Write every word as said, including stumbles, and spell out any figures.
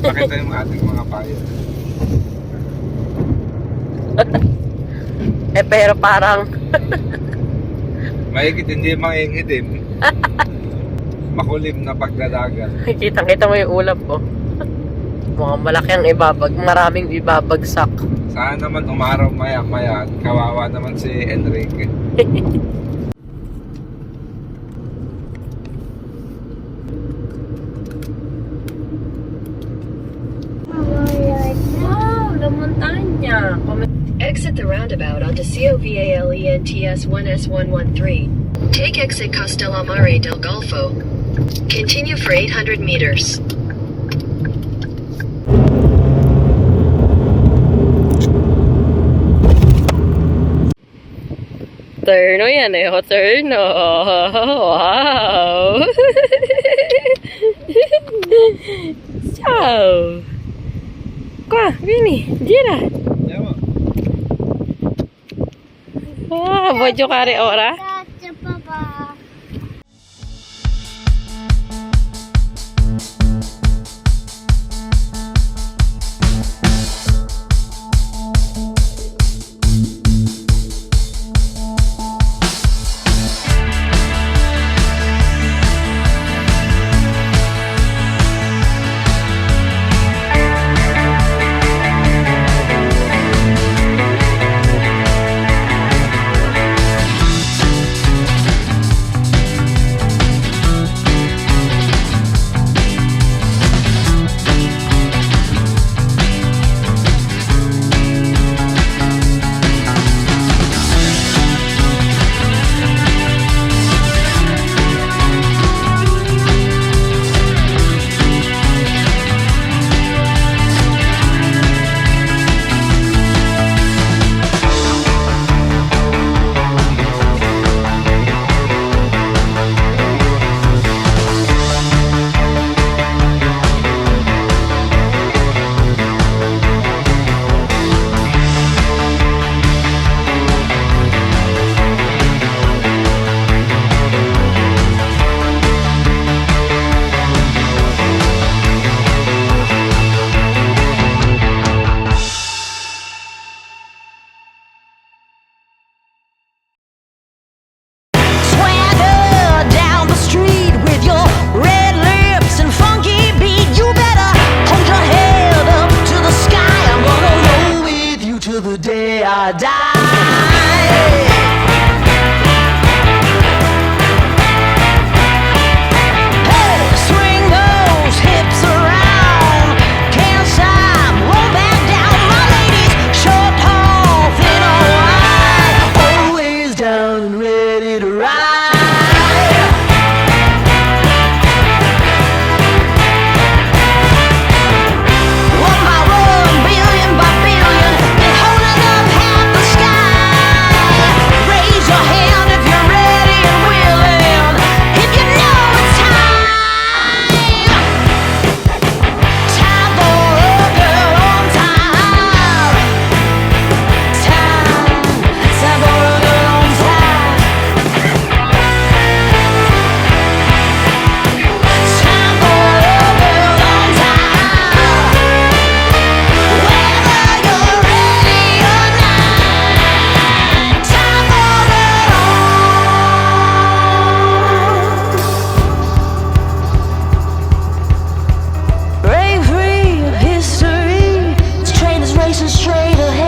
Pakita yung ating mga bayad. Eh, pero parang mahigit hindi mangingitim. Makulim na pagdadagat. Kitang-kita mo yung ulap, oh. Mukhang malaki ang ibabag-, maraming ibabagsak. Sana naman umaraw maya-maya. Kawawa naman si Enrique. Wow, la montagna! Exit the roundabout onto C O V A L E N T S one S one one three. Take exit Castellammare del Golfo. Continue for eight hundred meters. Terno yan eh, oh, terno. Wow. Ciao. Qua, vieni, gira. Andiamo. Ah, vuoi giocare ora? Grazie, papà. Swagger down the street with your red lips and funky beat. You better hold your head up to the sky. I'm gonna roll with you till the day I die. Hey, swing those hips around. Can't stop, roll back down. My ladies, short, tall, thin or wide, always down and ready to ride. One by one, billion by billion, they're holding up half the sky. Raise your hand if you're ready and willing, if you know it's time. Time for a girl on time. Time, time for a girl on time. Time for a girl on time. Whether you're ready or not, time for a girl on. Break free of history. This train is racing straight ahead.